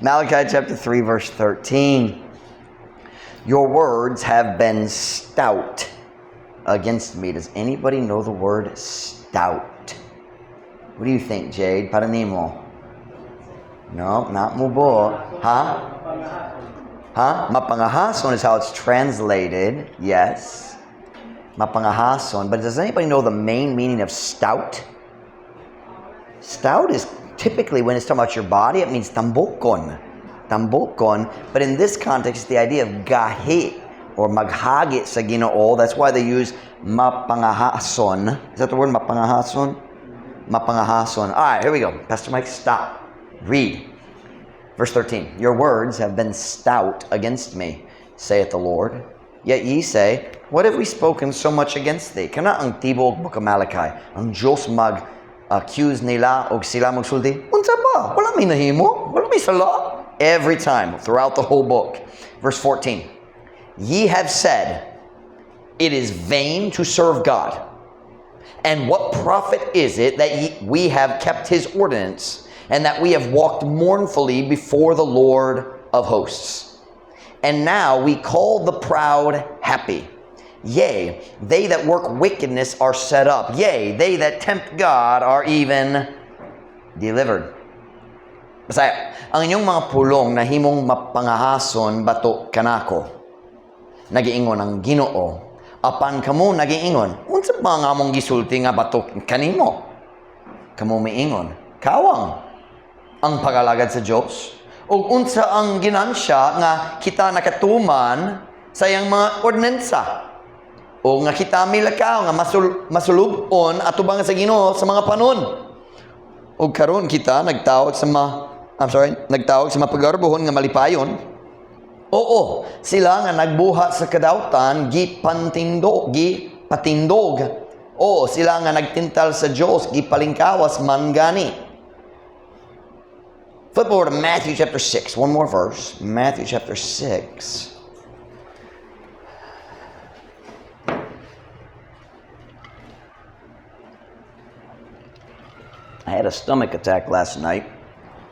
Malachi chapter 3, verse 13. Your words have been stout against me. Does anybody know the word "stout"? What do you think, Jade? Para nimo? No, not mubo. Huh? Huh? Mapangahason is how it's translated. Yes. Mapangahason. But does anybody know the main meaning of "stout"? Stout is typically, when it's talking about your body, it means tambukon. Tambukon. But in this context, the idea of gahi or maghagi sa Ginoo. That's why they use mapangahason. Is that the word, mapangahason? Mapangahason. All right, here we go. Pastor Mike, stop. Read. Verse 13. Your words have been stout against me, saith the Lord. Yet ye say, "What have we spoken so much against thee?" Kana ang tibok Book of Malachi. Ang Diyos mag accuse nila og sila magsulti, "Unsa ba? Wala may nahimo. Wala may sala." Every time, throughout the whole book. Verse 14. Ye have said, "It is vain to serve God. And what profit is it that we have kept his ordinance and that we have walked mournfully before the Lord of hosts? And now we call the proud happy. Yea, they that work wickedness are set up. Yea, they that tempt God are even delivered." Basta, ang inyong mga pulong nahimong mapangahason batok kanako, nagiingon ang Ginoo. Apan kamo nagiingon, "Unsa ba nga among gisulti nga batok kanimo?" Kamo miingon, "Kawang ang pagalagad sa Dios. Ug unsa ang ginansya nga kita nakatuman sa iyang mga ordinansa? O nga kita milakaw nga masulub-on atubang sa Ginoo sa mga panon. Ug karon kita nagtawag sa ma I'm sorry, nagtawag sa mapagarbohon nga malipayon. Oo, sila nga nagbuhat sa kadautan gipantindog, gipatindog. Oo, sila nga nagtintal sa Dios gipalingkawas man gani." Flip over to Matthew chapter 6. One more verse. Matthew chapter 6. I had a stomach attack last night.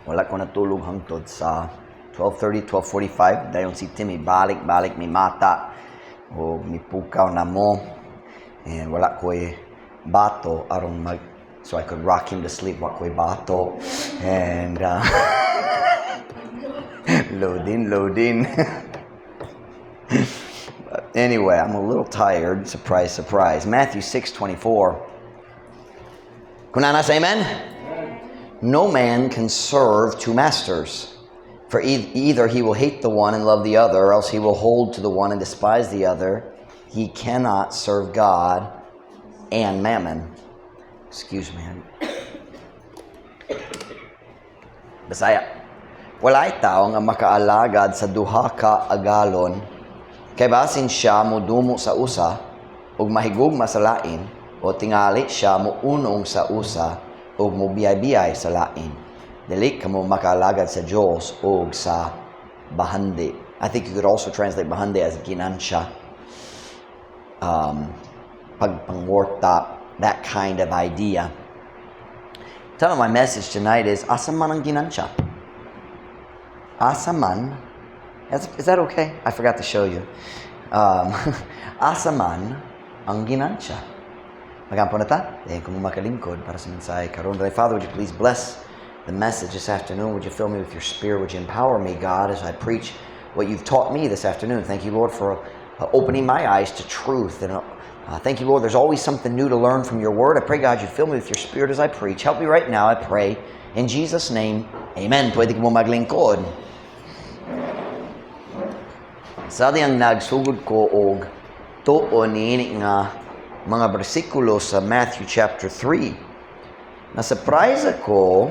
Wala ko natulog hangtod sa 12:30, 12:45. Dayon si Timmy balik-balik mi mata o mipukaw na mo. And wala ko'y bato aron mag so I could rock him to sleep. Wa ko'y bato. And loading, loading. But anyway, I'm a little tired. Surprise, surprise. Matthew 6:24. Kung naa na, say amen. No man can serve two masters. For either he will hate the one and love the other, or else he will hold to the one and despise the other. He cannot serve God and mammon. Excuse me. Bisaya. Walay tao nga makaalagad sa duha ka agalon, kay basin siya modumo sa usa ug mahigugma sa lain, o tingali siya mounong sa usa ug mobiyay-biyay sa lain. Dili kamo makaalagad sa Dios ug sa bahandi. I think you could also translate "bahandi" as ginansya. Pagpangwarta, that kind of idea. Title of my message tonight is "Asa Man ang Ginansya?" Asa man. Is that okay? I forgot to show you. Asa man ang ginansya? Magampo na ta. Dayon ko mo makalingkod para sa mensahe karon. Father, would you please bless the message this afternoon? Would you fill me with your Spirit? Would you empower me, God, as I preach what you've taught me this afternoon? Thank you, Lord, for opening my eyes to truth. And thank you, Lord, there's always something new to learn from your word. I pray, God, you fill me with your Spirit as I preach. Help me right now, I pray. In Jesus' name, amen. Pwede ko mo maglingkod. Sa diyang nagsugod ko og tuon niini nga mga bersikulo sa Matthew chapter 3. Na-surprise ako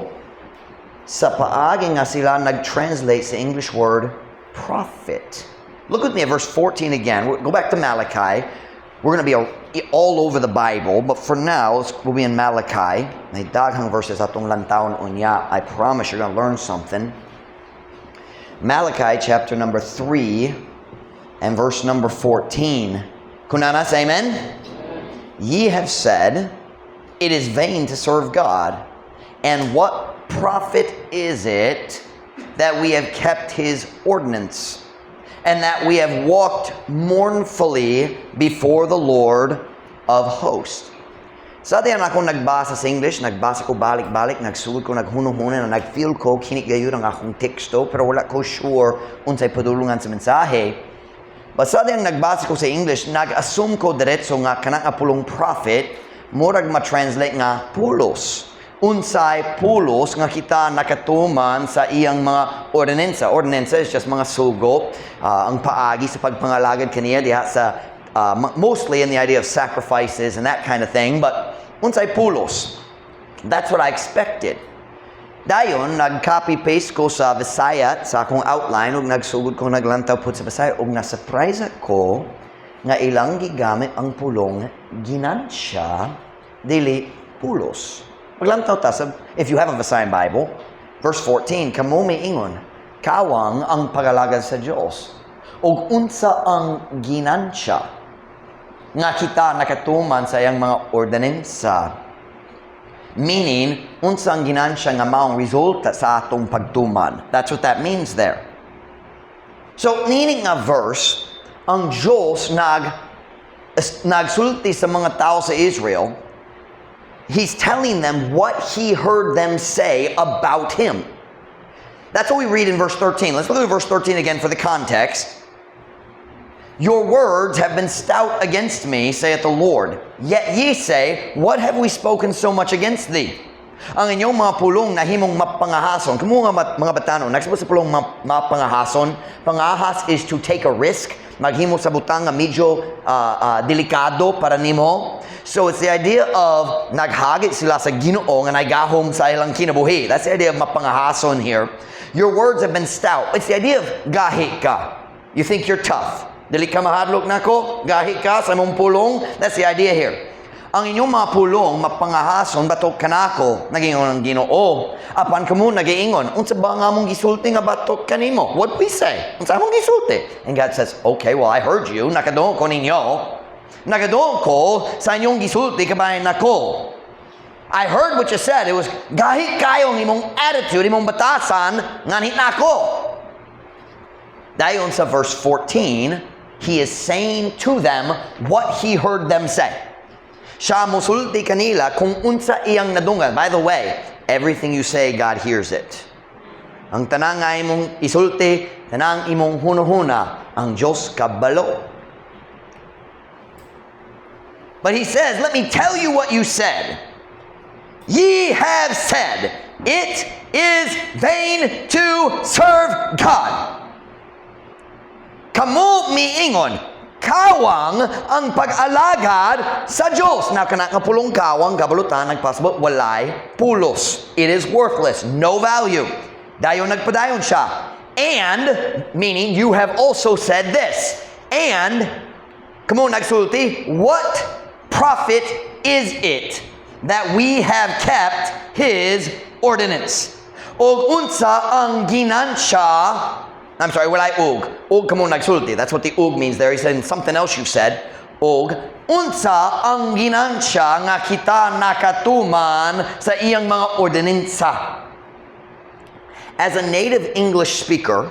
sa paagi nga sila nag-translate sa English word "profit." Look with me at verse 14 again. Go back to Malachi. We're going to be all over the Bible, but for now, we'll be in Malachi. May daghang verses atong lantawon unya. I promise you're going to learn something. Malachi chapter number 3 and verse number 14. Kung naa na, say amen. Ye have said, "It is vain to serve God. And what profit is it that we have kept His ordinance, and that we have walked mournfully before the Lord of hosts." Sa diyan ako nagbasa sa English, nagbasa ko balik-balik, nagsugod ko naghuno-huna na nag-feel ko kini gayud ang akong teksto, pero wala ko sure unsay padulungan sa mensahe. Basta diyang nagbasa ko sa English, nag-assume ko diretso nga kanang nga pulong "profit" murag ma-translate nga "pulos." Unsay pulos nga kita nakatuman sa iyang mga ordinansa. Ordinansa is just mga sugo, ang paagi sa pagpangalagad kaniya diha sa mostly in the idea of sacrifices and that kind of thing, but unsay pulos. That's what I expected. Dayon, nag-copy-paste ko sa Bisaya sa akong outline ug nagsugod ko naglantaw pud sa Bisaya ug na-surprise ako nga ilang gigamit ang pulong "ginansya", dili "pulos." Maglantaw ta sa, if you have a Visayan Bible, verse 14, "Kamo miingon, 'Kawang ang pagalagad sa Dios. Ug unsa ang ginansya nga kita nakatuman sa iyang mga ordinansa?'" Meaning, unsa ang ginansya nga maong resulta sa atong pagtuman. That's what that means there. So, meaning nga verse, ang Diyos nagsulti sa mga tao sa Israel. He's telling them what He heard them say about Him. That's what we read in verse 13. Let's look at verse 13 again for the context. "Your words have been stout against me, saith the Lord. Yet ye say, 'What have we spoken so much against thee?' Ang inyong mga pulong nahimong mapangahason." Kamo nga mga batanon, nagsabot sa pulong mapangahason. Pangahas is to take a risk. Maghimo sa butang nga medyo delikado para nimo. So it's the idea of naghagit sila sa Ginoo nga nagahom sa ilang kinabuhi. That's the idea of mapangahason here. "Your words have been stout." It's the idea of gahi ka. You think you're tough. Dili ka mahadlok nako, gahi ka sa imong pulong. That's the idea here. "Ang inyong mga pulong mapangahason batok kanako, nagingon ang Ginoo. Apan kamo nagiingon, 'Unsa ba nga among gisulti nga batok kanimo?' What we say? Unsa among gisulti?" And God says, "Okay, well, I heard you, nakadungog ko ninyo. Nakadungog ko sa inyong gisulti kabahin nako. I heard what you said." It was gahi kayo ang imong attitude, imong batasan, nganhi nako. Dayon sa verse 14, He is saying to them what He heard them say. Siya musulti kanila kung unsa iyang nadunggan. By the way, everything you say, God hears it. Ang tanang nga imong isulti, tanang imong hunuhuna, ang Diyos kabalo. But He says, "Let me tell you what you said. Ye have said, 'It is vain to serve God.'" Kamo miingon, "Kawang ang pag-alagad sa Diyos." Now, kana nga pulong "kawang", kabalutan, nagpasabot, walay pulos. It is worthless, no value. Dayon nagpadayon siya. "And," meaning you have also said this. "And," kamo nagsulti, "what profit is it that we have kept His ordinance?" Og unsa ang ginansya? I'm sorry, walay "ug." "Og kamo nagsulti." That's what the "ug" means there. He said something else you said. "Og unsa ang ginansya nga kita nakatuman sa iyang mga ordinansa?" As a native English speaker,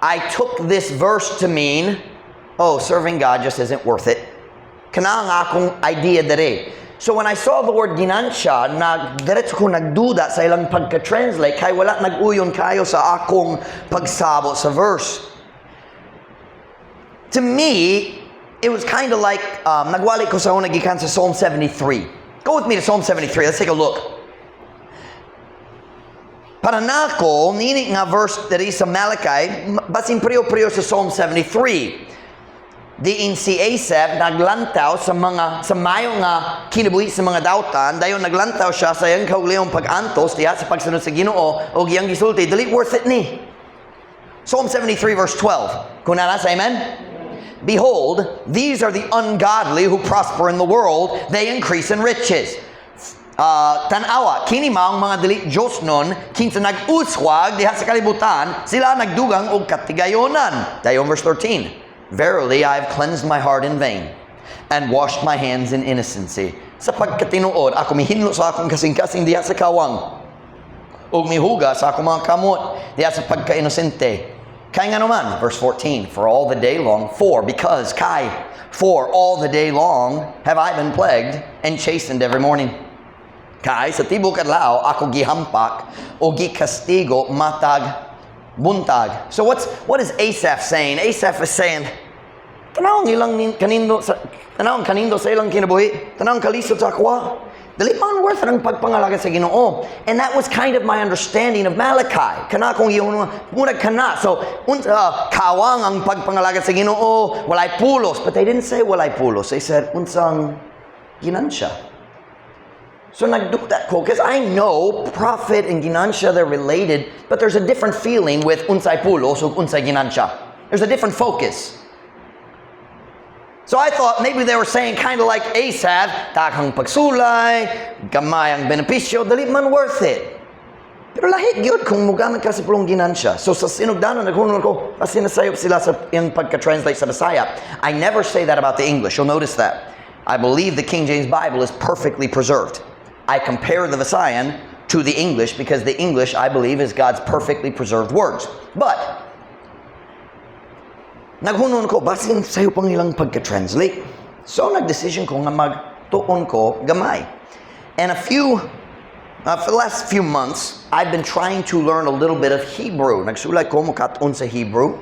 I took this verse to mean, oh, serving God just isn't worth it. Kana ang akong idea dere. So when I saw the word "ginansya", nag diretso ko nagduda sa ilang pagka-translate kay wala nag-uyon kayo sa akong pagsabot sa verse. To me, it was kind of like, nagwali ko sa una gikan sa Psalm 73. Go with me to Psalm 73. Let's take a look. Para nako, nini nga verse diri sa Malachi, basin priyo-priyo sa Psalm 73. Diin si Asaph naglantaw sa mga sa mayo nga kinabuhi sa mga dautan, dayon naglantaw siya sa iyang kaugalingong pag-antos diha sa pagsunod sa Ginoo ug iyang gisulti, "Dili worth it ni." Psalm 73 verse 12. Kung naa, say amen. "Behold, these are the ungodly who prosper in the world, they increase in riches." Tanawa, kini maong mga dili Diyosnon, kinsa nag-uswag diha sa kalibutan, sila nagdugang og katigayonan. Dayon verse 13. "Verily, I have cleansed my heart in vain, and washed my hands in innocency." Sa pagkatinuod, ako mihinlo sa akong kasing-kasing diha sa kawang. Ug mihuga sa akong mga kamot diha sa pagka-inosente. Kay ngano man, verse 14, for all the day long, for, because, kay, for all the day long have I been plagued and chastened every morning. Kay sa tibok adlaw ako gihampak o gikastigo matag buntag. So what is Asaph saying? Asaph is saying, tanawang ilang kanindo sa tanawang kanindo sa ilang kinabuhi, tanawang kalisod sa akoa. Dili man worth ang pagpangalaga sa Ginoo. And that was kind of my understanding of Malachi. Kana akong iyong murag kana. So, kawang ang pagpangalaga sa Ginoo, walay pulos. But they didn't say walay pulos. They said, unsang ginansya. So nagduda ko, because I know profit and ginansya, they're related, but there's a different feeling with unsay pulos ug unsay ginansya. There's a different focus. So I thought maybe they were saying kind of like Asaph, daghang pagsulay, gamay ang benepisyo, dili man worth it. Pero lahi gyud kung mugamit ka sa pulong ginansya. So sa sinugdanan, naghunong ko, kasi nasayop sila sa iyang pagka-translate sa Bisaya. I never say that about the English. You'll notice that. I believe the King James Bible is perfectly preserved. I compare the Visayan to the English because the English, I believe, is God's perfectly preserved words. But naghunon ko, basin sayop ang ilang pagka-translate. So, nag-decision ko nga magtuon ko gamay. And for the last few months, I've been trying to learn a little bit of Hebrew. Nagsulay ko mukat-on sa Hebrew.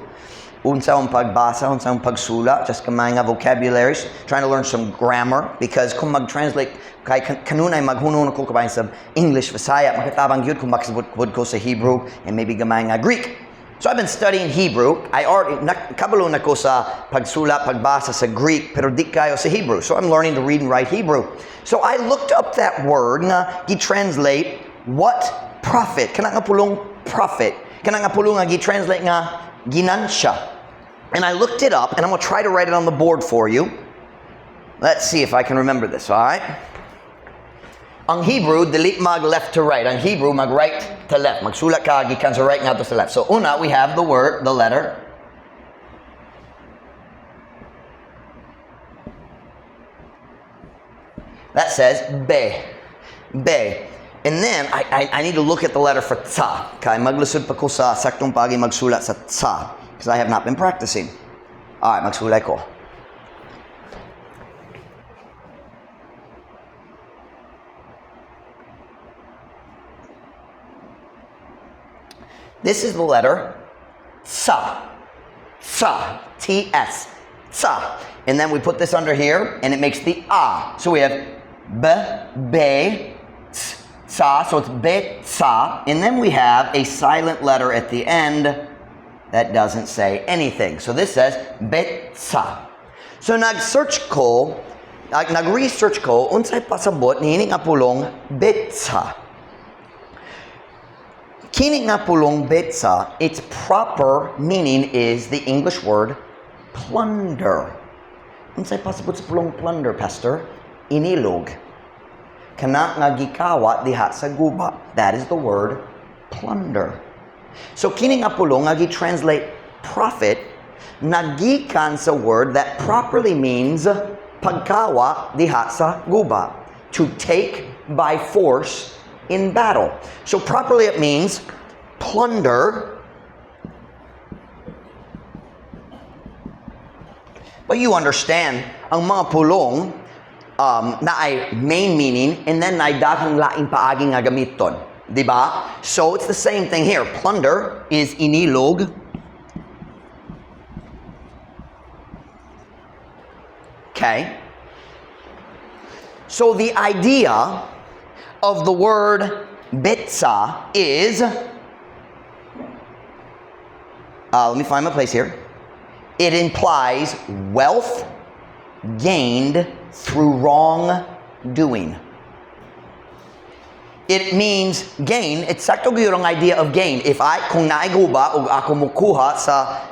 Unsa ang pagbasa, unsa ang pagsula, just gamay nga vocabularies, trying to learn some grammar, because kung mag-translate, kay kanunay maghunon ko kabahin sa English, Visaya, makatabang gyud kung makasabot ko sa Hebrew, and maybe gamay nga Greek. So I've been studying Hebrew. I already kabalo na ko sa pagsula, pagbasa sa Greek, pero di kayo sa Hebrew. So I'm learning to read and write Hebrew. So I looked up that word nga gi-translate what profit. Kana nga pulong profit. Kana nga pulong nga gi-translate nga ginansya. And I looked it up, and I'm going to try to write it on the board for you. Let's see if I can remember this, all right? Ang Hebrew, dili mag left to right. Ang Hebrew, mag right to left. Magsulat ka, gikan sa right ngadto sa left. So una, we have the word, the letter. That says be. Be. And then, I need to look at the letter for tsa. Kay maglisod pa ko sa saktong pagi magsulat sa tsa. Because I have not been practicing. All right, magsulay ko. This is the letter tsa. Tsa. T-S. Tsa. And then we put this under here, and it makes the a. So we have b, b, t, tsa. So it's b, tsa. And then we have a silent letter at the end that doesn't say anything. So this says betsa. So nag-search ko, nag-research ko, unsay pasabot niini nga pulong betsa. Kini nga pulong betsa, its proper meaning is the English word plunder. Unsay pasabot sa pulong plunder, Pastor? Inilog. Kana nga gikawat diha sa guba. That is the word plunder. So kini nga pulong nga gi-translate profit, nagikan sa word that properly means pagkawa diha sa guba. To take by force in battle. So properly it means plunder. But you understand, ang mga pulong na ay main meaning and then ay daghang laing paagi nga gamiton. Diba? So it's the same thing here. Plunder is inilog. Okay. So the idea of the word betsa is, let me find my place here. It implies wealth gained through wrongdoing. It means gain. It's sakto gyud ang idea of gain. If I, kung naiguba o ako mukuha sa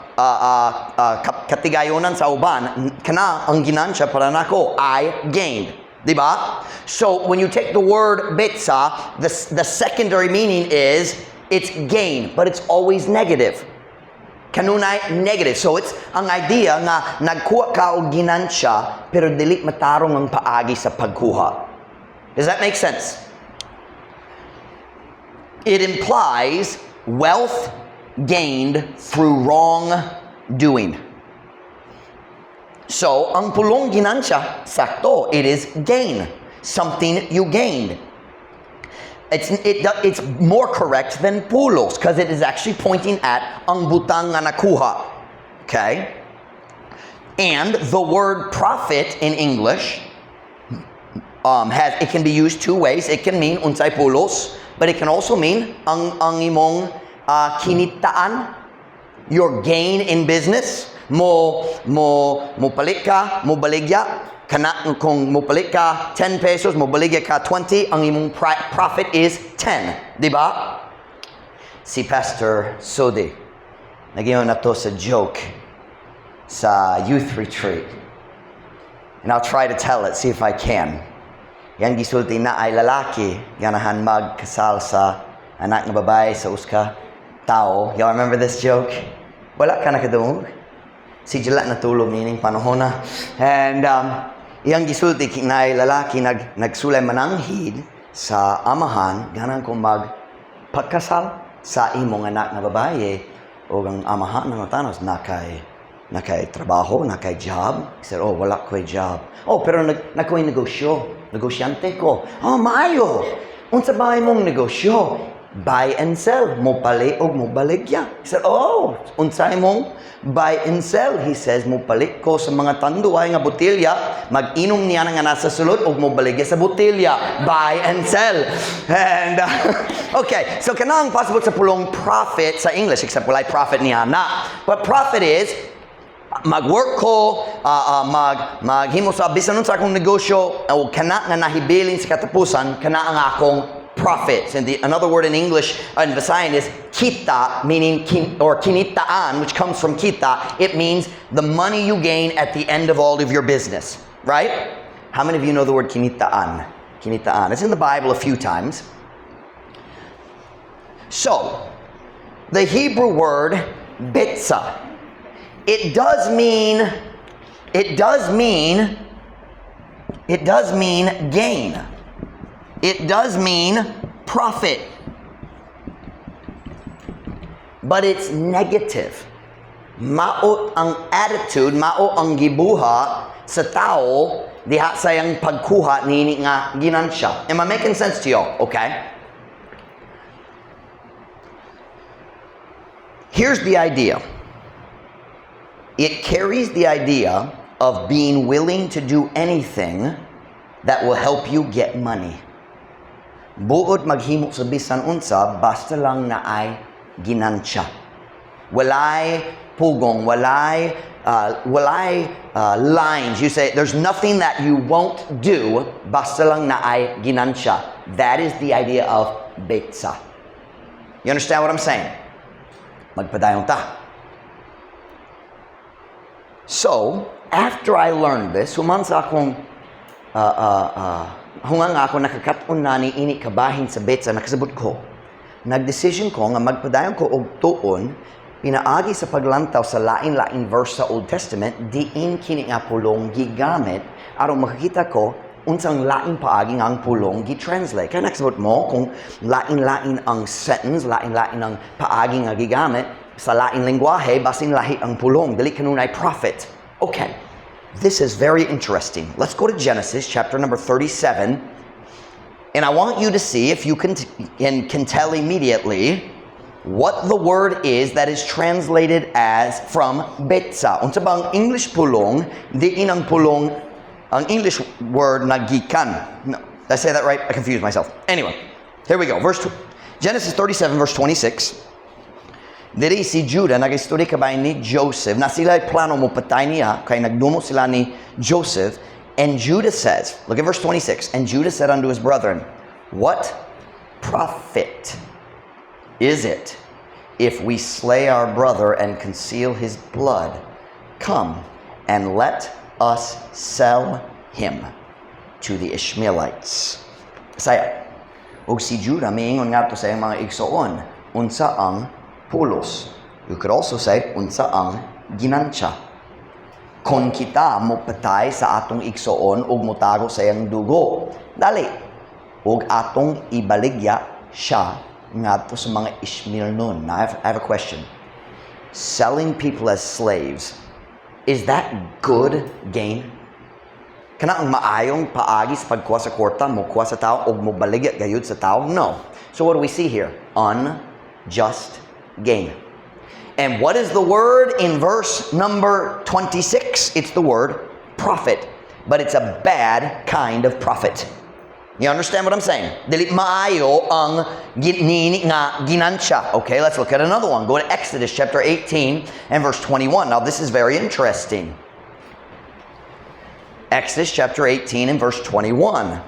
katigayonan sa uban, kana ang ginansya para nako, I gained. Diba? So when you take the word betsa, the secondary meaning is it's gain, but it's always negative. Kanunay negative. So it's ang idea nga nagkuha ka og ginansya pero dili matarong ang paagi sa pagkuha. Does that make sense? It implies wealth gained through wrong doing. So, ang pulong ginansya, sakto, it is gain. Something you gained. It's more correct than pulos because it is actually pointing at ang butang nga nakuha. Okay? And the word "profit" in English has it can be used two ways. It can mean unsay pulos, but it can also mean ang imong kinitaan, your gain in business. Mo palit ka, mo baligya kana kung mo palit ka 10 pesos, mo baligya ka 20, ang imong profit is 10, di ba? Si Pastor Sodi, nag-ingon na to sa joke sa youth retreat. And I'll try to tell it, see if I can. Yang gisulti naay lalaki, ganahan magkasal sa anak nga babae sa usa ka tao. Y'all remember this joke? Wala ka nakadungog? Si Jala natulog nining panahon na. And iyang gisulti naay lalaki nagsulay mananghid sa amahan, ganahan ko magpakasal sa imong anak nga babae, o ang amahan nangutana, naa kay trabaho, naa kay job? He said, "Oh, wala ko'y job." "Oh, pero naa ko'y negosyo. Negosyante ko." "Oh, maayo. Unsa ba imong negosyo?" "Buy and sell. Mo palit og mo baligya." He said, "Oh, unsa imong buy and sell?" He says, "Mo palit ko sa mga tanduay nga botelya, mag-inom niya nga nasa sulod og mo baligya sa botelya. Buy and sell." And, okay, so kanang pasabot sa pulong profit sa English, except walay profit niya na. But profit is, mag-work ko, maghimo sa bisan sa akong negosyo, o kana nga nahibilin sa katapusan, kana ang akong profits. And another word in English, in Visayan, is kita, meaning kin, or kinitaan, which comes from kita. It means the money you gain at the end of all of your business, right? How many of you know the word kinitaan? Kinitaan. It's in the Bible a few times. So, the Hebrew word betza, it does mean gain. It does mean profit. But it's negative. Mao ang attitude, mao ang gibuhat sa tao diha sa iyang pagkuha nini nga ginansya. Am I making sense to you? Okay. Here's the idea. It carries the idea of being willing to do anything that will help you get money. Buot maghimo sa bisan unsa basta lang naay ginansya. Walay pugong, walay lines. You say there's nothing that you won't do basta lang naay ginansya. That is the idea of betsa. You understand what I'm saying? Magpadayon ta. So, after I learned this, human sa akong hungang ako nakakaton na ni ini kabahin sa betsa, nakasabot ko. Nagdesisyon ko nga magpadayon ko og tuon pinaagi sa paglantaw sa lain-lain verse sa Old Testament diin kini nga pulong gigamit aron makakita ko unsang lain paagi nga ang pulong gi-translate. Kaya nakasabot mo kung lain-lain ang sentence, lain-lain ang paagi nga gigamit sa lain lengguwahe, basin lahi ang pulong, dili kanunay profit. Okay. This is very interesting. Let's go to Genesis chapter number 37. And I want you to see if you can tell immediately what the word is that is translated as from betsa. Unsa ba ang English pulong, diin ang pulong, ang English word na gikan. No, did I say that right? I confused myself. Anyway, here we go. Genesis 37 verse 26. Diri si Judah nag-istorya kabay ni Joseph na sila plano mo patay niya kay nagdumo sila ni Joseph. And Judah says, look at verse 26, "And Judah said unto his brethren, 'What profit is it if we slay our brother and conceal his blood? Come and let us sell him to the Ishmaelites.'" Saya. Og si Judah miingon ngadto sa iyang mga igsoon, "Unsa ang pulos?" You could also say, "Unsa ang ginansya kon kita mopatay sa atong igsoon ug motago sa iyang dugo? Dali, ug atong ibaligya siya ngadto sa mga Ishmaelnon. Now, I have a question. Selling people as slaves, is that good gain? Kana ang maayong paagi sa pagkuha sa kwarta, mo kuha sa tao og mo baligya gayud sa tao? No. So what do we see here? Unjust gain. And what is the word in verse number 26? It's the word "profit." But it's a bad kind of profit. You understand what I'm saying? Dili maayo ang nini nga ginansya. Okay, let's look at another one. Go to Exodus chapter 18 and verse 21. Now, this is very interesting. Exodus chapter 18 and verse 21.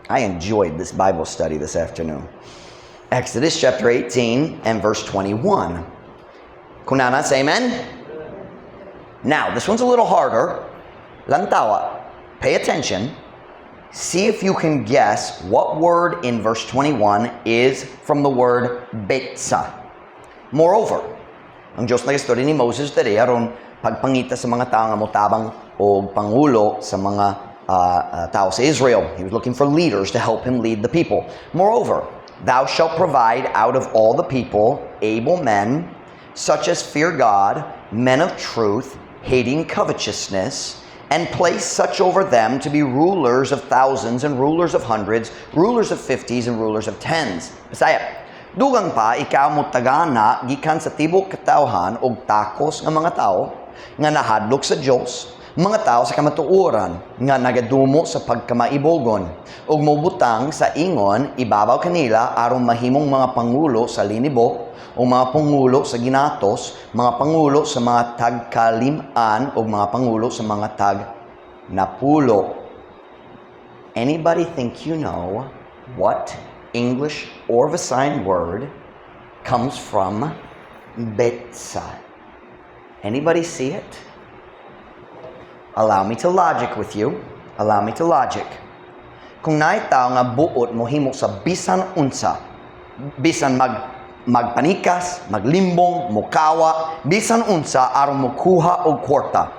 I enjoyed this Bible study this afternoon. Exodus chapter 18 and verse 21. Kung naa na, say amen. Now, this one's a little harder. Lantawa, pay attention. See if you can guess what word in verse 21 is from the word "betsa." Moreover, ang Diyos nag-istorya ni Moses diri aron pagpangita sa mga tao nga motabang og pangulo sa mga tao sa Israel. He was looking for leaders to help him lead the people. "Moreover, thou shalt provide out of all the people able men, such as fear God, men of truth, hating covetousness, and place such over them to be rulers of thousands and rulers of hundreds, rulers of fifties and rulers of tens." Bisaya. "Dugang pa, ikaw mo tagana gikan sa tibok katawhan og takos nga mga tao nga nahadlok sa Dios, mga tao sa kamatuoran nga nagadumo sa pagkamaibogon, ug mobutang sa ingon ibabaw kanila aron mahimong mga pangulo sa linibo o mga pangulo sa ginatos, mga pangulo sa mga tagkaliman o mga pangulo sa mga tag napulo." Anybody think you know what English or Visayan word comes from "betsa"? Anybody see it? Allow me to logic with you. Allow me to logic. Kung naay tao nga buot mo himo sa bisan unsa, bisan magpanikas, maglimbong, mukawa, bisan unsa aron mokuha og kwarta.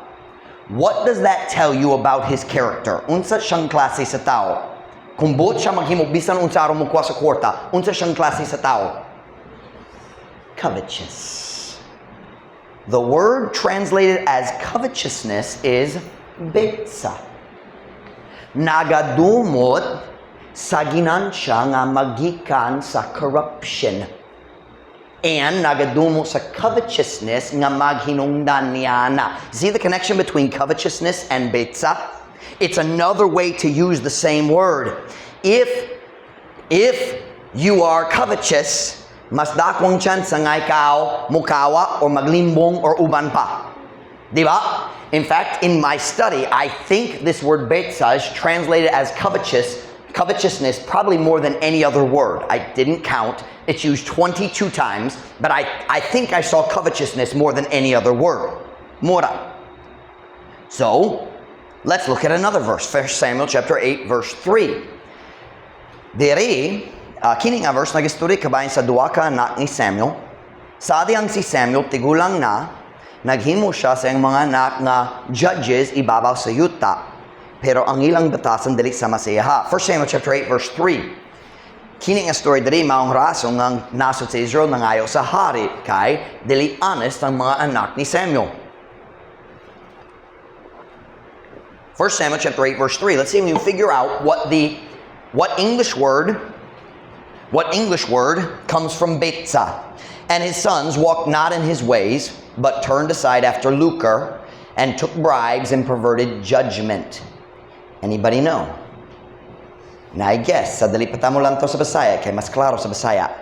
What does that tell you about his character? Unsa siyang klase sa tao? Kung buot siya maghimo bisan unsa aron mokuha sa kwarta, unsa siyang klase sa tao? Covetous. The word translated as "covetousness" is "betsa." Nagadumot sa ginansya nga magikan sa corruption. And nagadumo sa covetousness nga maghinungdan niya na. See the connection between covetousness and "betsa"? It's another way to use the same word. If you are covetous, mas dakong chance nga ikaw mukawa or maglimbong or uban pa. Di ba? In fact, in my study, I think this word "betsa" is translated as covetousness probably more than any other word. I didn't count. It's used 22 times, but I think I saw covetousness more than any other word. Mura. So, let's look at another verse. 1 Samuel chapter 8, verse 3. Diri, kini nga verse nagistorya kabahin sa duha ka anak ni Samuel. Sa dihang si Samuel tigulang na, naghimo siya sa iyang mga anak nga judges ibabaw sa yuta. Pero ang ilang batasan dili sama sa iyaha. 1 Samuel chapter 8 verse 3. Kini nga story diri maong rason nga ang nasod sa Israel nangayo sa hari kay dili honest ang mga anak ni Samuel. 1 Samuel chapter 8 verse 3. Let's see if we can figure out what English word comes from "betsa." "And his sons walked not in his ways, but turned aside after lucre, and took bribes and perverted judgment." Anybody know? Now I guess, sa dali pa mo lang to sa Bisaya, kay mas klaro sa Bisaya.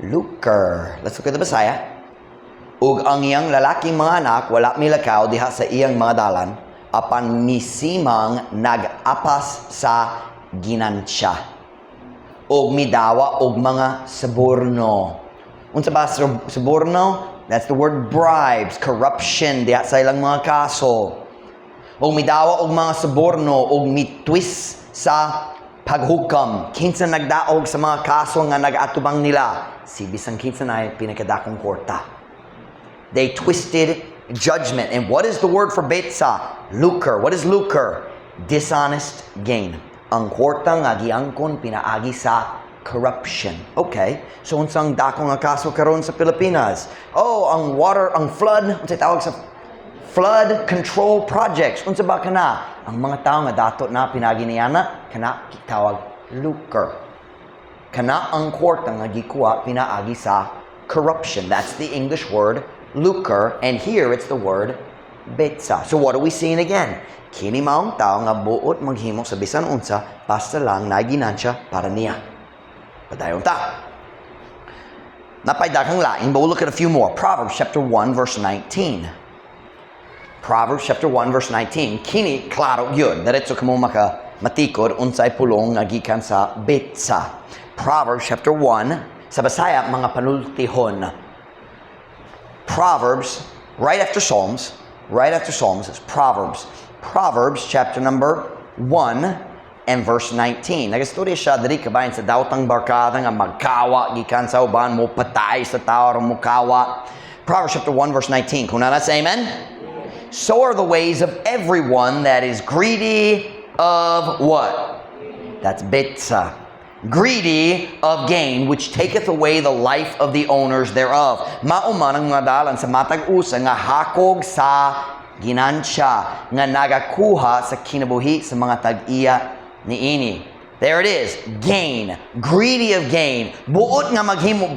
Lucre. Let's look at the Bisaya. "Ug ang iyang lalaking mga anak wala milakaw diha sa iyang mga dalan, apan misimang nag-apas sa ginansya ug midawa og mga suborno." Unsa ba suborno? That's the word "bribes," corruption diha sa ilang mga kaso. "Ug midawa og mga suborno ug mitwis sa paghukam." Kinsa nagdaog sa mga kaso nga nag-atubang nila? Si bisan kinsa na pinakadakong kwarta. They twisted judgment. And what is the word for "betsa"? Lucre. What is lucre? Dishonest gain. Ang kwarta nga giangkon pinaagi sa corruption. Okay. So unsang dako nga kaso karon sa Pilipinas? Oh, ang water, ang flood, unsay tawag sa flood control projects. Unsa ba kana? Ang mga tao nga dato na pinaagi niana, kana gitawag lucre. Kana ang kwarta nga gikuha pinaagi sa corruption. That's the English word lucre, and here it's the word betsa. So what are we seeing again? Kini maong tao nga buot maghimo sa bisan unsa basta lang naay ginansya para niya. Padayon ta. Naa pay daghang lain, but we'll look at a few more. Proverbs chapter 1 verse 19. Proverbs chapter 1 verse 19. Kini klaro gyud. Diretso kamo maka matikod unsay pulong nga gikan sa betsa. Proverbs chapter 1 sa Bisaya, mga panultihon. Proverbs, right after Psalms is Proverbs. Proverbs chapter number 1 and verse 19. Nagastorya siya diri kabahin sa dawtang barkada nga magkawa gikan sa uban, mo patay sa tao mo kawa. Proverbs chapter 1 verse 19. Kung naa na, say amen. So are the ways of everyone that is greedy of what? That's betsa. Greedy of gain, which taketh away the life of the owners thereof. Mao man ang mga dalan sa matag usa nga hakog sa ginansya, nga nagakuha sa kinabuhi sa mga tag-iya niini. There it is, gain, greedy of gain. Buot nga maghimo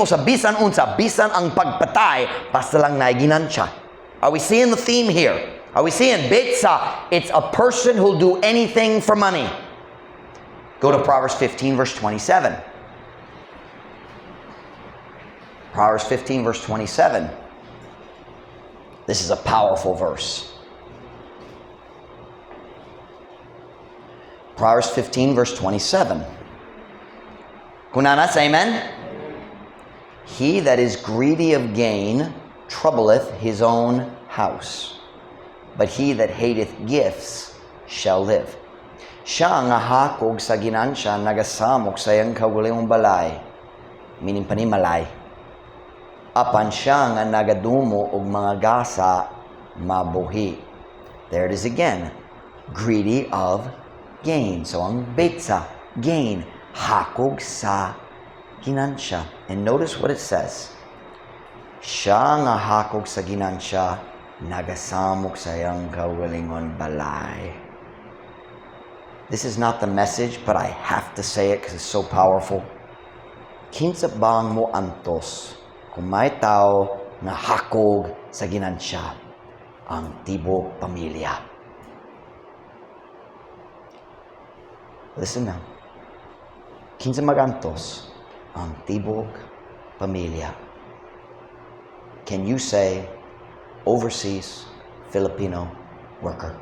sa bisan unsa, bisan ang pagpatay, basta lang naay ginansya. Are we seeing the theme here? Are we seeing betsa? It's a person who'll do anything for money. Go to Proverbs 15 verse 27. Proverbs 15 verse 27. This is a powerful verse. Proverbs 15 verse 27. Kung naa na, say amen. He that is greedy of gain troubleth his own house, but he that hateth gifts shall live. Siya nga hakog sa ginansya nagasamok sa iyang kaugalingong balay, meaning panimalay. Apan siya nga nagadumo og mga gasa mabuhi. There it is again. Greedy of gain. So ang betsa, gain, hakog sa ginansya. And notice what it says. Siya nga hakog sa ginansya, nagasamok sa iyang kaugalingon balay. This is not the message, but I have to say it because it's so powerful. Kinsa bang mo antos kung may tao nga hakog sa ginansya? Ang tibok pamilya. Listen now. Kinsa magantos? Ang tibok pamilya. Can you say overseas Filipino worker?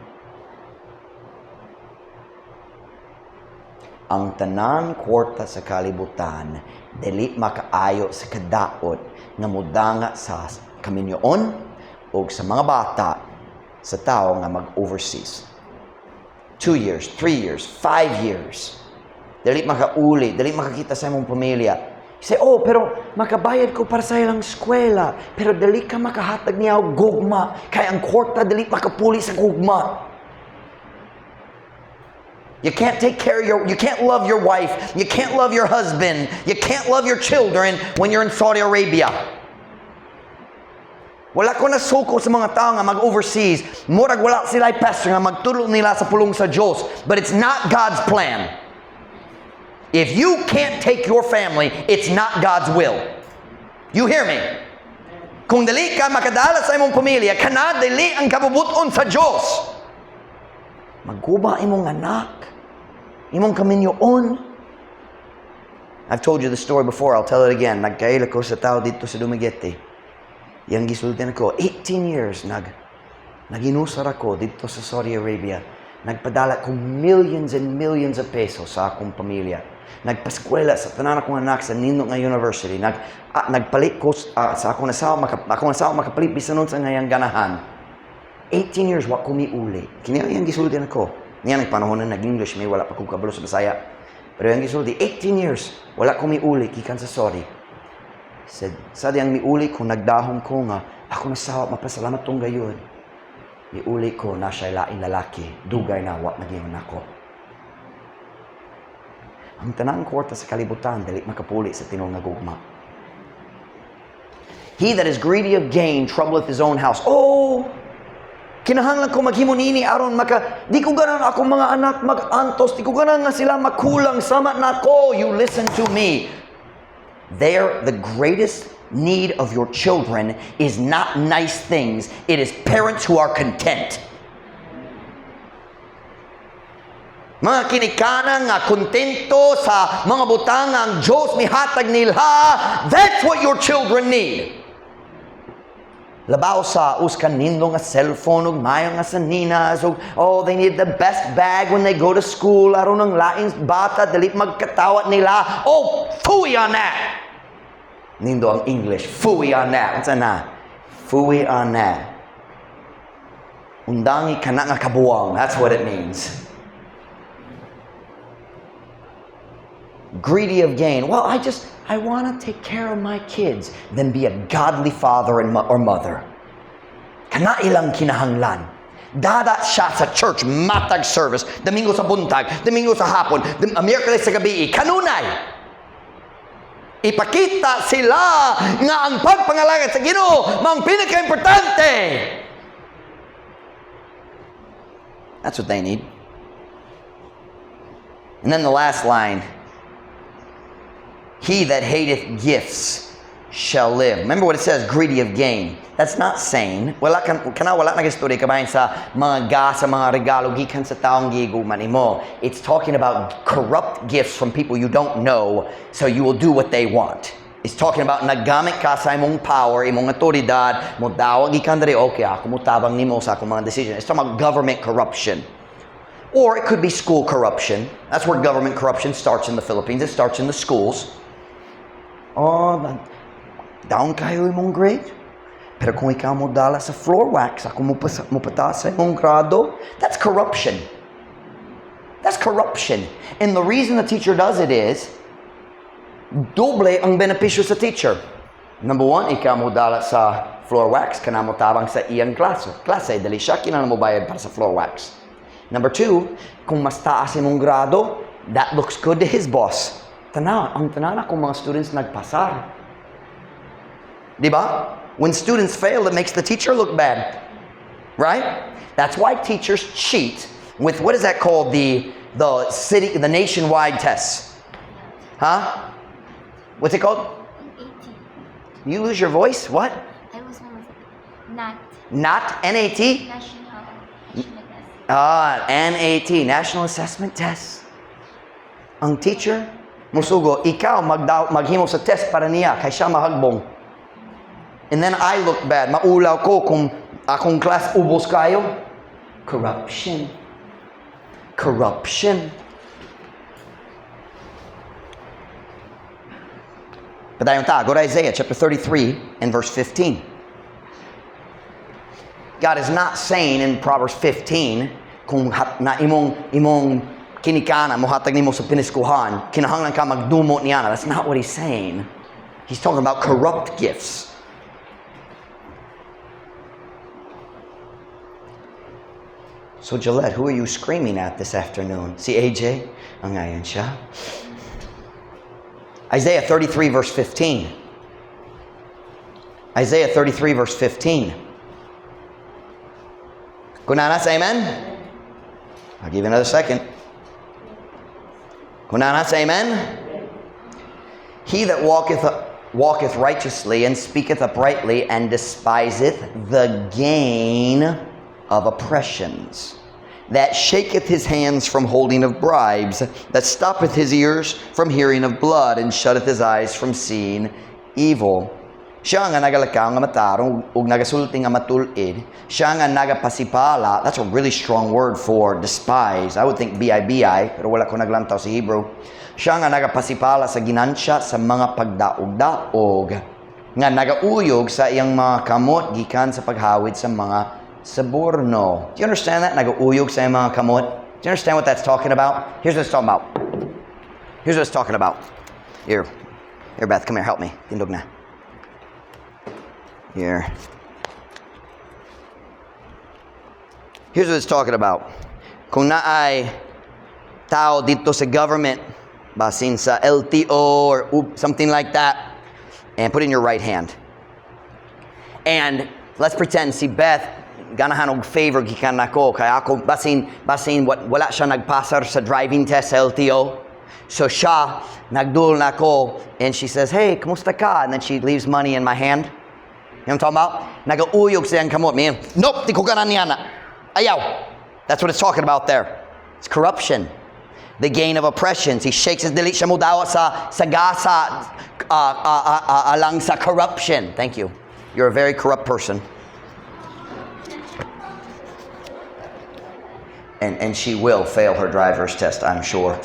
Ang tanan kwarta sa kalibutan dili makaayo sa kadaot nga mudanga sa kaminyoon o sa mga bata sa tao nga mag-overseas. 2 years, 3 years, 5 years. Dili makauli, dili makakita sa imong pamilya. You say, "Oh, pero makabayad ko para sa ilang eskwela." Pero dili ka makahatag niya og gugma. Kay ang kwarta dili makapuli sa gugma. You can't take care of your, you can't love your wife, you can't love your husband, you can't love your children when you're in Saudi Arabia. Wala ko nasuko sa mga tao nga mag-overseas. Murag wala sila pastor nga magtulong nila sa pulong sa Diyos. But it's not God's plan. If you can't take your family, it's not God's will. You hear me? Kung dili ka makadala sa imong pamilya, kana dili ang kabubuton sa Diyos. Magguba imong anak, imong kaminyoon. I've told you the story before, I'll tell it again. Nagkaila ko sa tao dito sa Dumaguete. Yang gisultian ko, 18 years naginusar ako dito sa Saudi Arabia. Nagpadala ko millions and millions of pesos sa akong pamilya. Nagpaskwela sa tanan akong anak sa nindot nga university. Nagpalit ko sa akong asawa, akong asawa makapalit bisan unsa nga iyang ganahan. 18 years wa ko miuli. Kini ang iyang gisultian ako. Niya nagpanahon na nag-English, may wala pa ko kabalo sa Bisaya. Pero iyang gisulti, 18 years wala ko miuli gikan sa Saudi. Said, sa diyang miuli ko, nagdahom ko nga, ako nasawa, mapasalamat tong gayon. Iuli ko na siya laing lalaki, dugay na wa nag-ingon nako. Ang tanang kwarta sa kalibutan dili makapuli sa tinuod nga gugma. He that is greedy of gain troubleth his own house. Oh, kinahanglan ko maghimo nini aron maka di ko ganahan akong mga anak mag-antos, di ko ganahan nga sila makulang sama nako. You listen to me. There, the greatest need of your children is not nice things. It is parents who are content. Mga kinikanan nga kontento sa mga butang ang Diyos mihatag nila. That's what your children need. Labaw sa usa ka nindot nga cellphone ug maayo nga saninas ug, oh, they need the best bag when they go to school aron ang laing bata dili magkatawat nila. Oh, phooey on that. Nindot ang English. Phooey on that. Unsa na? Phooey on that. Undangi kana nga kabuwang. That's what it means. Greedy of gain. Well, I want to take care of my kids. Then be a godly father or mother. Kana ilang kinahanglan. Dada siya sa church, matag service, Domingo sa buntag, Domingo sa hapon, Miyerkules sa gabi, kanunay. Ipakita sila nga ang pagpangalagad sa Ginoo mao'ng pinaka-importante. That's what they need. And then the last line, he that hateth gifts shall live. Remember what it says, greedy of gain. That's not saying, wala kan, kana wala nag-istorya kabahin sa mga ga, sa mga regalo gikan sa taong gigugma nimo. It's talking about corrupt gifts from people you don't know, so you will do what they want. It's talking about naggamit ka sa imong power, imong autoridad, mo dawag gikan diri, okay, ako mo tabang nimo sa akong mga decision. It's talking about government corruption. Or it could be school corruption. That's where government corruption starts in the Philippines. It starts in the schools. Oh, down kayo imong grade. Pero kung ikaw mo dala sa floor wax, ako mo pataas sa imong grado, that's corruption. That's corruption. And the reason the teacher does it is, doble ang benepisyo sa teacher. Number one, ikaw mo dala sa floor wax, kana mo tabang sa iyang klase. Klase, dali siya, kinahanglan mo bayad para sa floor wax. Number two, kung mas taas imong grado, that looks good to his boss. Tanaw, ang tanan akong mga students nagpasar. Di ba? When students fail, it makes the teacher look bad. Right? That's why teachers cheat with, what is that called? The nationwide tests. Huh? What's it called? NAT. You lose your voice? What? I was one of NAT. Not N-A-T? National Achievement Test. NAT, National Assessment Test. Ang teacher, musugo, ikaw maghimo sa test para niya, kay siya mahagbong. And then I look bad. Maulaw ko kung akong class ubos kayo. Corruption. Corruption. Padayon ta, go to Isaiah chapter 33 and verse 15. God is not saying in Proverbs 15, kung na imong kinikana, mohatag nimo sa piniskuhan, kinahanglan ka magdumo niya. That's not what he's saying. He's talking about corrupt gifts. So Gillette, who are you screaming at this afternoon? Si AJ? Ang ayan siya. Isaiah 33 verse 15. Isaiah 33 verse 15. Kunanas, amen? I'll give you another second. Kunanas, amen? He that walketh righteously and speaketh uprightly and despiseth the gain of oppressions, that shaketh his hands from holding of bribes, that stoppeth his ears from hearing of blood, and shutteth his eyes from seeing evil. Siya nga nagalakaw nga matarong ug nagasulti nga matul-id. Siya nga nagapasipala. That's a really strong word for despise. I would think B-I-B-I, pero wala ko naglantaw sa Hebrew. Siya nga nagapasipala sa ginansya sa mga pagdaog-daog, nga nagauyog sa iyang mga kamot gikan sa paghawid sa mga saborno. Do you understand that? Nagauyog sa iyang mga kamot. Do you understand what that's talking about? Here's what it's talking about. Here's what it's talking about. Here. Here, Beth, come here, help me. Tindog na. Here. Here's what it's talking about. Kung naay tao didto sa government, basin sa LTO or something like that, and put it in your right hand. And let's pretend si Beth ganahan og favor gikan nako kay ako basin wala siya nagpasar sa driving test sa LTO. So siya nagdul nako and she says, "Hey, kumusta ka?" And then she leaves money in my hand. You know what I'm talking about? Nagauyog sa iyang kamot. Man, nope, di ko ganahan niya na. Ayaw. That's what it's talking about there. It's corruption. The gain of oppressions. He shakes his, dili siya mo dawat sa gasa alang sa corruption. Thank you. You're a very corrupt person. And she will fail her driver's test, I'm sure.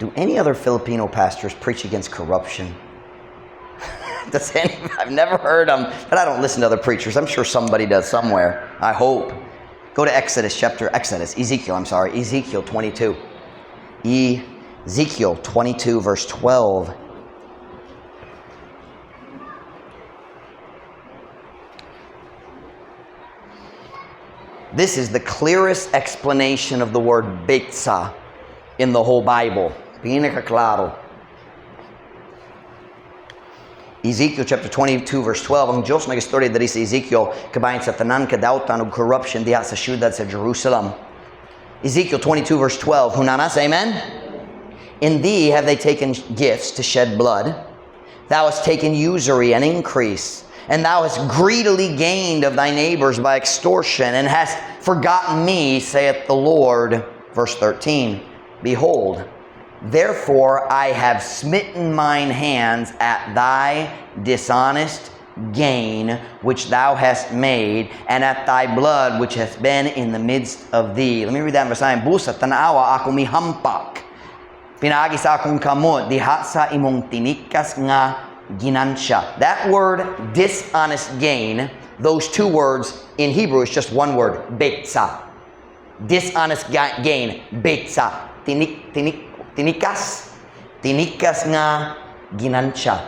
Do any other Filipino pastors preach against corruption? Does any? I've never heard them, but I don't listen to other preachers. I'm sure somebody does somewhere. I hope. Go to Exodus chapter, Exodus, Ezekiel, I'm sorry, Ezekiel 22. Ezekiel 22, verse 12. This is the clearest explanation of the word betsa in the whole Bible. Pinaka-klaro. Ezekiel chapter 22 verse 12, ang Diyos nagistorya diri sa Ezekiel kabahin sa tanan kadawtan ug corruption diha sa syudad sa Jerusalem. Ezekiel 22 verse 12, hunanas, amen? In thee have they taken gifts to shed blood. Thou hast taken usury and increase, and thou hast greedily gained of thy neighbors by extortion, and hast forgotten me, saith the Lord. Verse 13, behold, therefore I have smitten mine hands at thy dishonest gain which thou hast made, and at thy blood which hath been in the midst of thee. Let me read that in verse 9. Busa, tanawa ako mihampak. Pinaagi sa akong kamot, diha sa imong tinikas nga ginansya. That word, dishonest gain, those two words in Hebrew is just one word, betsa. Dishonest gain, betsa. Tinikas. Tinikas nga ginansya.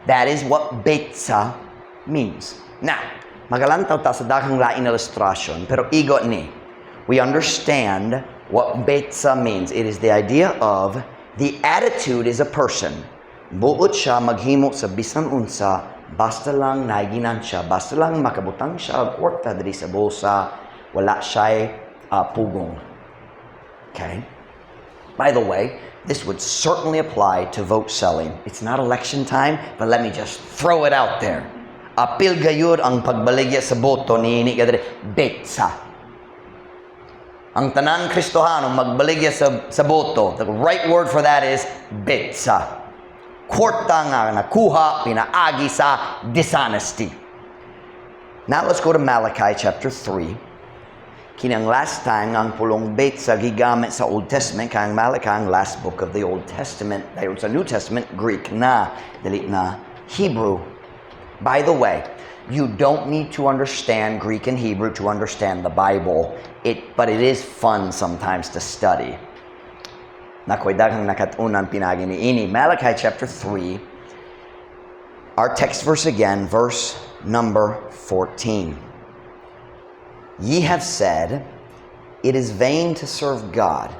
That is what betsa means. Now, magalantaw ta sa daghang lain illustration, pero igo ni. We understand what betsa means. It is the idea of the attitude is a person. Buot siya maghimo sa bisan unsa, basta lang naiginansya, basta lang makabutang siya og kwarta diri sa bulsa, wala siya'y pugong. Okay? By the way, this would certainly apply to vote selling. It's not election time, but let me just throw it out there. Apil gayud ang pagbaligya sa boto ni ini kadiri betsa. Ang tanan Kristohano magbaligya sa boto. The right word for that is betsa. Kwarta nga nakuha pinaagi sa dishonesty. Now let's go to Malachi chapter 3. Kini ang last time ang pulong betsa gigamit sa Old Testament, kay ang Malachi ang last book of the Old Testament. Dayon sa New Testament, Greek na, dili na Hebrew. By the way, you don't need to understand Greek and Hebrew to understand the Bible. But it is fun sometimes to study. Nakoy daghang nakatunan pinagi niini. Malachi chapter 3, our text verse again, verse number 14. Ye have said, it is vain to serve God.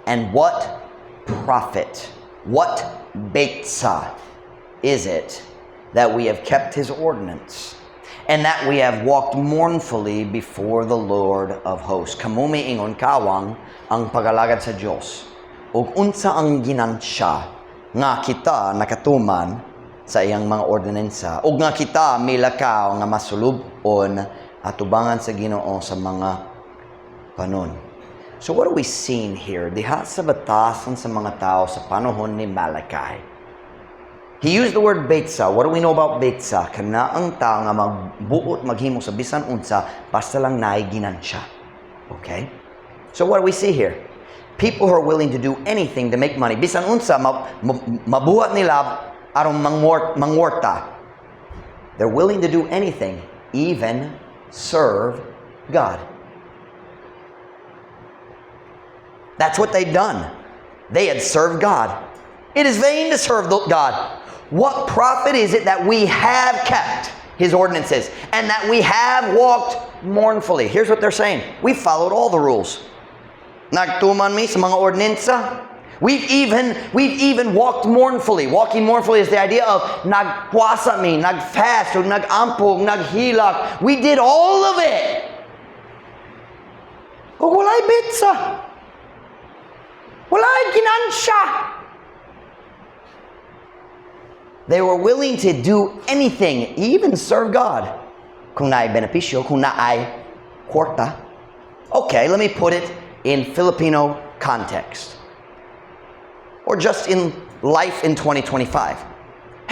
And what profit, what betsa is it that we have kept his ordinance, and that we have walked mournfully before the Lord of hosts? Kamo miingon kawang ang pagalagad sa Dios. Ug unsa ang ginansya nga kita nakatuman sa iyang mga ordinansa, ug nga kita milakaw nga masulub-on atubangan sa Ginoo sa mga panon. So what are we seeing here? Diha sa batasan sa mga tao sa panahon ni Malachi. He used the word betsa. What do we know about betsa? Kana ang tao nga magbuot, maghimo sa bisan unsa, basta lang naay ginansya. Okay? So what do we see here? People who are willing to do anything to make money. Bisan unsa, mabuhat nila aron mangwarta. They're willing to do anything, even serve God. That's what they've done. They had served God. It is vain to serve God. What profit is it that we have kept His ordinances and that we have walked mournfully? Here's what they're saying. We followed all the rules. Nagtuman mi sa mga ordinansa. We've even walked mournfully. Walking mournfully is the idea of nagpuasa mi, nagfast, o nagampo, naghilak. We did all of it. O walay betsa. Walay ginansya. They were willing to do anything, even serve God. Kung naay benepisyo, kung naay kwarta. Okay, let me put it in Filipino context. Or just in life in 2025.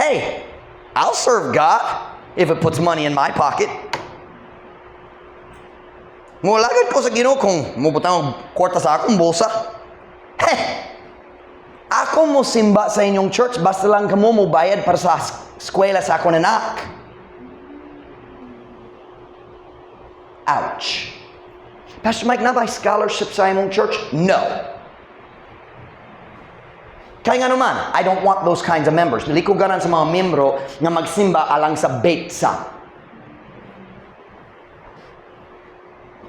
Hey, I'll serve God if it puts money in my pocket. Mulagad ko sa Ginoo kung mubutang og kwarta sa akong bulsa. Hey, ako mo simba sa inyong church basta lang kamo mo bayad para sa eskwela sa akong anak. Ouch. Pastor Mike, naa bay scholarship sa imong church? No. Kaya nga naman, I don't want those kinds of members. Dili ko ganahan sa mga membro nga magsimba alang sa betsa.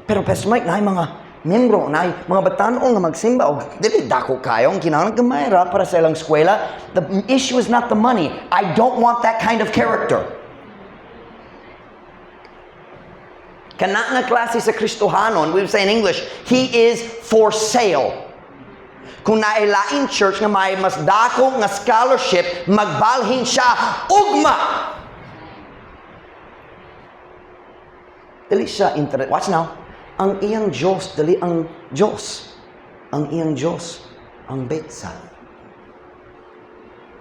Pero Pastor Mike, naay mga membro, naay mga batan-ong nga magsimba og dili dako kayo ang kinahanglan gamay ra para sa ilang eskwela. The issue is not the money. I don't want that kind of character. Kana nga klase sa Kristohanon, we would say in English, he is for sale. Kung naay lain church nga may mas dako nga scholarship, magbalhin siya ugma. Dili siya internet. Watch now. Ang iyang Diyos, dili ang Diyos. Ang iyang Diyos, ang betsa.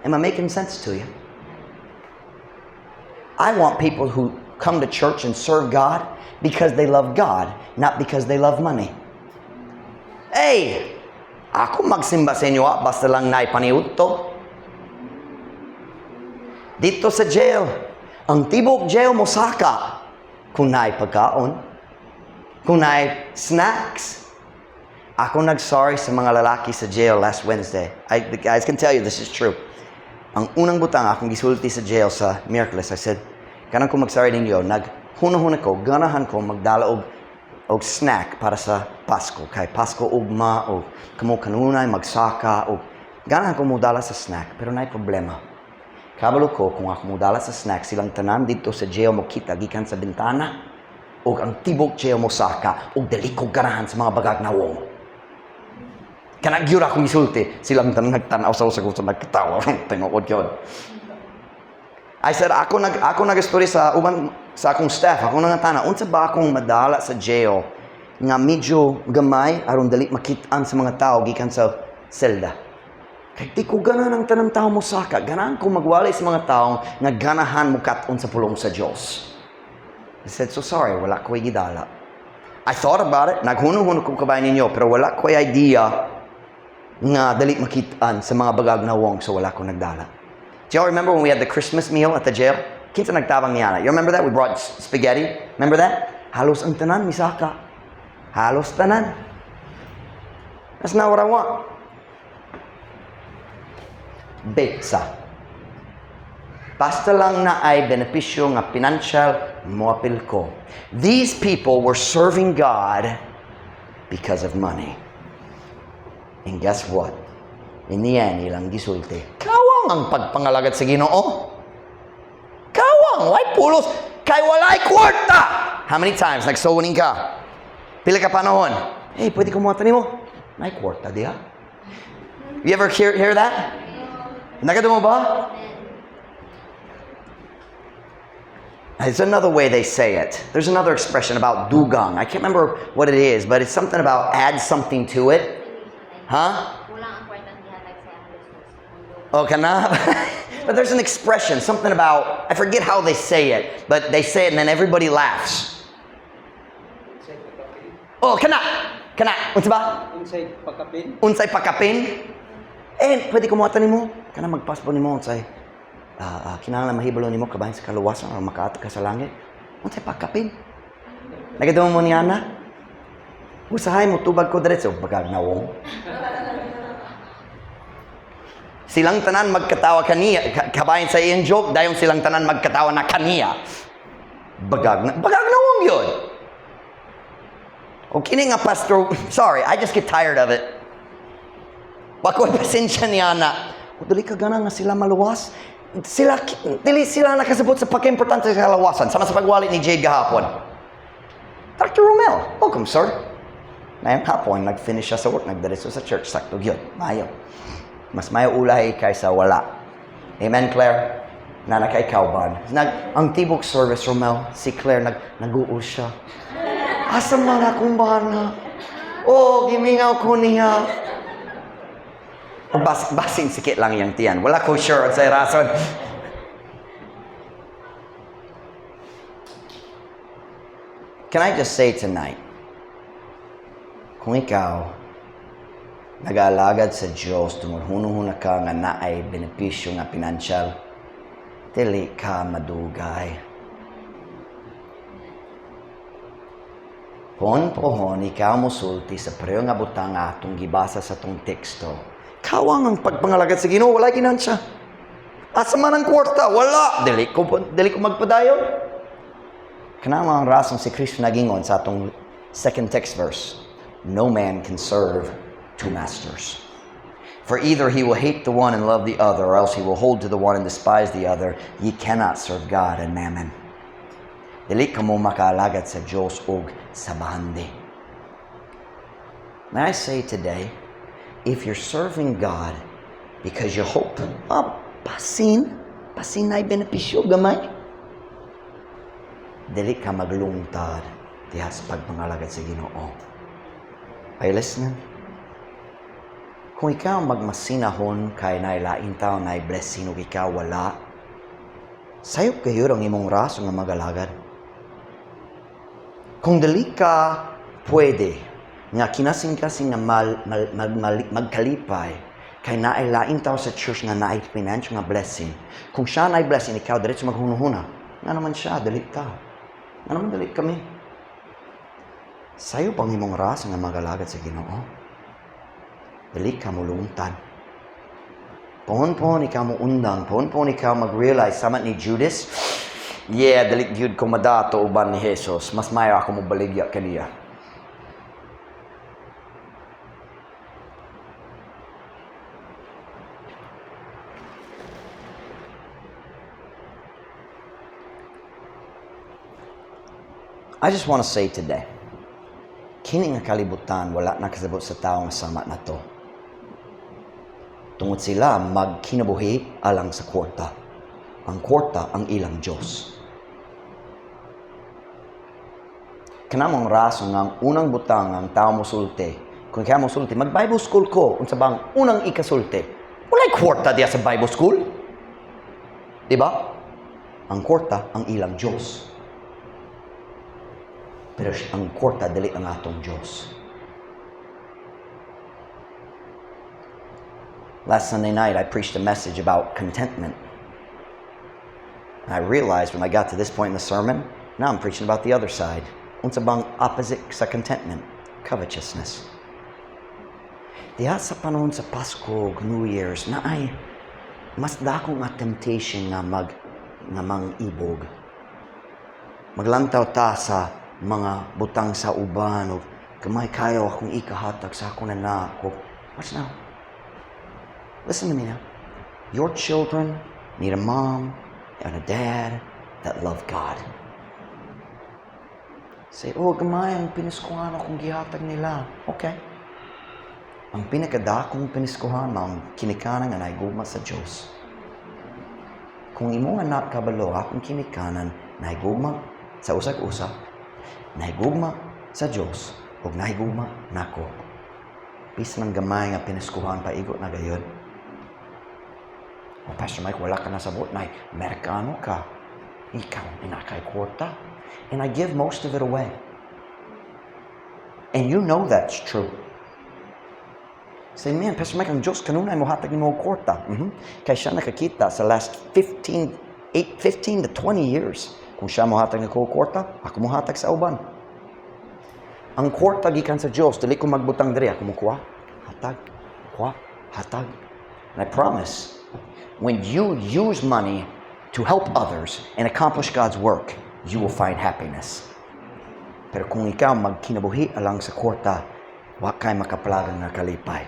Am I making sense to you? I want people who come to church and serve God because they love God, not because they love money. Hey, ako magsimba sa inyo, ah, basta lang naay paniudto. Dito sa jail, ang tibok jail mosaka kung naay pagkaon, kung naay snacks. Ako nag-sorry sa mga lalaki sa jail last Wednesday. The guys can tell you this is true. Ang unang butang akong gisulti sa jail sa Miyerkules, I said, "Kanang ko mag-sorry ninyo, naghuna-huna ko, ganahan ko magdala og snack para sa Pasko. Kay Pasko ugma, o kamo kanunay, magsaka, o ganahan ko modala sa snack, pero naay problema. Kabalo ko, kung ako modala sa snack, silang tanan dito sa jail mo kita gikan sa bintana, o ang tibok jail mo saka, o dili ko ganahan sa mga bagag na wong." Kana gyud akong gisulti, silang tanan nagtan-aw sa usa ko sa nagkatawa, tinuod gyud. I said, ako nag-story sa uban sa akong staff, ako nangutana, unsa ba akong madala sa jail nga medyo gamay aron dali makit-an sa mga tao gikan sa selda? Kay di ko ganahan ang tanang tao mo saka, ganahan ko magwali sa mga tao nga ganahan mo kat-on sa pulong sa Dios. I said, "So sorry, wala ko'y gidala." I thought about it, naghuno-huno ko kabay ninyo, pero wala ko'y idea nga dali makit-an sa mga bagag na wong, so wala ko nagdala. Do you all remember when we had the Christmas meal at the jail? Kinsa nagtabang niya? You remember that? We brought spaghetti. Remember that? Halos ang tanan, misaka. Halos tanan. That's not what I want. Betsa. Basta lang naay benepisyo nga financial, moapil ko. These people were serving God because of money. And guess what? In the end, ilang gisulti, "Kawang ang pagpangalagad sa Ginoo. Kawang, way pulos, kay walay kwarta." How many times nagsuwaning ka? Pila ka panahon? "Hey, pwede ko muhatag nimo? May kwarta diha." You ever hear that? Nakadungog ba? There's another way they say it. There's another expression about dugang. I can't remember what it is, but it's something about add something to it. Huh? Kulang ang kwartang gihatag sa Jesus. Oh, kana? But there's an expression, something about, I forget how they say it, but they say it and then everybody laughs. Unsay pakapin? Oh, kana! Kana! Unsa ba? Unsay pakapin? Unsay pakapin? Eh, pwede ko muhatag nimo? Kana magpaspo nimo, unsay kinahanglan mahibalo nimo kabahin sa kaluwasan aron makaadto ka sa langit. Unsay pakapin? Nagadungog mo niya na? Usahay mo tubag ko diretso bagag nawong. Silang tanan magkatawa kaniya, kabahin sa iyang joke, dayon silang tanan magkatawa na kaniya. Bagag na wong yun. O kini nga pastor, sorry, I just get tired of it. Wa ko'y pasensya niya na. O dili ka gana nga sila maluwas. Sila, dili sila nakasabot sa pagka-importante sa kalawasan. Sama sa pagwali ni Jade gahapon. Dr. Romel, welcome, sir. Ngayong hapon, nag-finish siya sa work, nagdiretso sa church, sakto yun. Mayo. Mas mayo ulahi kaysa wala. Amen, Claire? Nana kay kauban. Ang tibok service, Romel, si Claire, nag-uul siya. Asa man akong bana? Oh, gimingaw ko niya. O basin sikit lang yung tiyan. Wala ko sure sa rason. Can I just say tonight, kung ikaw nag-aalagad sa Diyos, tungod hunuhuna ka nga naay benepisyo nga pinansyal, dili ka madugay. Pohon-pohon, ikaw mosulti sa pareho nga butang atong gibasa sa tong teksto. Kawang ang pagpangalagad sa Ginoo, wala ginansya. Asa man ang kwarta? Wala. Dili ko magpadayon. Kanang ang rason si Kristo nagingon sa atong second text verse. No man can serve two masters. For either he will hate the one and love the other, or else he will hold to the one and despise the other. Ye cannot serve God and mammon. Dili ka mo makaalagad sa Diyos og sa bahandi. May I say today, if you're serving God because you hope, oh, basin na'y benepisyo gamay, dili ka maglungtad diha sa pagpangalagad sa Ginoo. Are you listening? Kung ikaw magmasinahon kay naay lain tao naay blessing ug ikaw wala, sayop kayo ang imong rason nga magalagad. Kung dili ka pwede nga kinasing-kasing nga magkalipay kay naay lain tao sa church nga naay financial nga blessing, kung siya naay blessing, ikaw diretso maghunuhuna. Nga naman siya, dili ta. Nga naman dili kami. Sayo pang imong rason nga magalagad sa Ginoo. Dili ka mulungtad. Pohon-pohon ikaw mo undang, pohon-pohon ikaw mag-realize sama ni Judas, yeah, dili gyud ko madato uban ni Jesus. Mas mayo ako mobaligya kaniya. I just want to say today, kini nga kalibutan wala nakasabot sa tao nga sama na to. Tungod sila magkinabuhi alang sa kwarta. Ang kwarta ang ilang Diyos. Kanamong rason nga ang unang butang ang tao mosulti. Kung kaya mosulti, mag-Bible school ko. Unsa bang unang ikasulti? Walay kwarta diya sa Bible school. Diba? Ang kwarta ang ilang Diyos. Pero ang kwarta dili ang atong Diyos. Last Sunday night, I preached a message about contentment. And I realized when I got to this point in the sermon, now I'm preaching about the other side. Unsa bang opposite sa contentment? Covetousness. Diha sa panahon sa Pasko, New Year's, na ay mas dako nga temptation nga mang-ibog. Maglantaw ta sa mga butang sa uban o gamay kayo akong ikahatag sa akong anak. Watch now. Listen to me now. Your children need a mom and a dad that love God. Say, oh, gamay ang piniskuhan akong gihatag nila. Okay. Ang pinakadakong piniskuhan, ang kinikanan nga naigugma sa Diyos. Kung imong anak kabalo, akong kinikanan, naigugma sa usag-usa, naigugma sa Diyos, ug naigugma nako. Bisan ang gamay nga piniskuhan, paigo na gayon. Oh, Pastor Mike, wala ka na sabot na Amerikano ka. Ikaw, inakay kwarta. And I give most of it away. And you know that's true. Say, man, Pastor Mike, ang Diyos kanunay mo hatag nimo og kwarta. Kay siya nakakita sa last 15 to 20 years. Kung siya mohatag nako og kwarta, ako mohatag sa uban. Ang kwarta gikan sa Diyos, dili ko magbutang diri, ako mokuha, hatag, kuha, hatag. And I promise, when you use money to help others and accomplish God's work, you will find happiness. Pero kung ikaw magkinabuhi alang sa kwarta, wa kay makapalagan nga kalipay.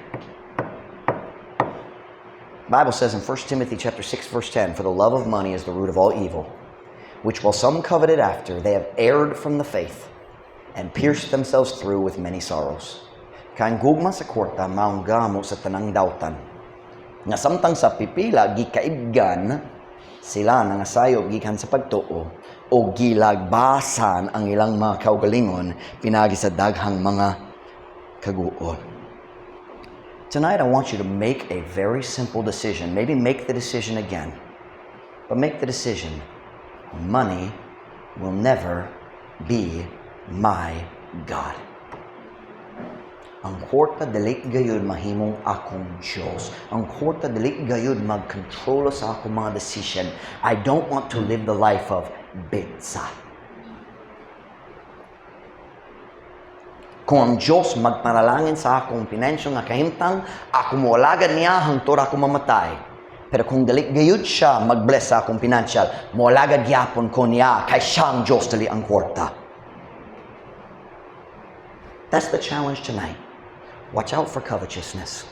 Bible says in 1 Timothy chapter 6 verse 10, "For the love of money is the root of all evil, which while some coveted after, they have erred from the faith and pierced themselves through with many sorrows." Kay ang gugma sa kwarta maong gamo sa tanang dautan. Nga samtang sa pipila gikaibgan sila nangasayop gikan sa pagtuo o gilagbasan ang ilang mga kaugalingon pinagi sa daghang mga kaguol. Tonight, I want you to make a very simple decision. Maybe make the decision again. But make the decision. Money will never be my God. Ang kwarta dili gayud mahimong akong Diyos. Ang kwarta dili gayud magkontrola sa akong mga decision. I don't want to live the life of bitsa. Kung ang Diyos magpanalangin sa akong pinansyal nga kahimtang, ako moalagad niya hangtod ako mamatay. Pero kung dili gayud siya mag-bless sa akong pinansyal, moalagad gyapon ko niya kay siya ang Diyos, dili ang kwarta. That's the challenge tonight. Watch out for covetousness.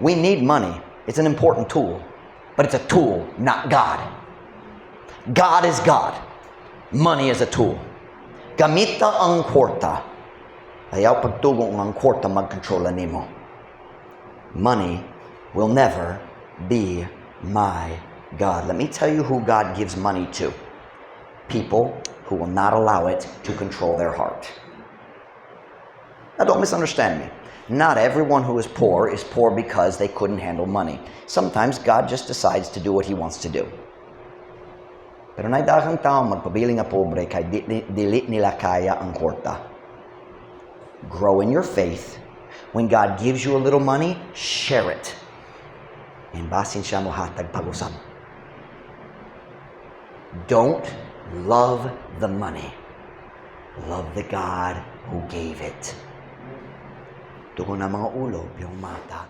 We need money. It's an important tool. But it's a tool, not God. God is God. Money is a tool. Gamita ang kwarta. Ayaw pagtugot ang kwarta magkontrola nimo. Money will never be my God. Let me tell you who God gives money to. People who will not allow it to control their heart. Now, don't misunderstand me. Not everyone who is poor because they couldn't handle money. Sometimes God just decides to do what He wants to do. Pero naay daghang tao magpabilin nga pobre kay dili nila kaya ang kwarta. Grow in your faith. When God gives you a little money, share it. And basin siya mohatag pag-usab. Don't love the money. Love the God who gave it. Tugon ang mga ulo, biyong mata.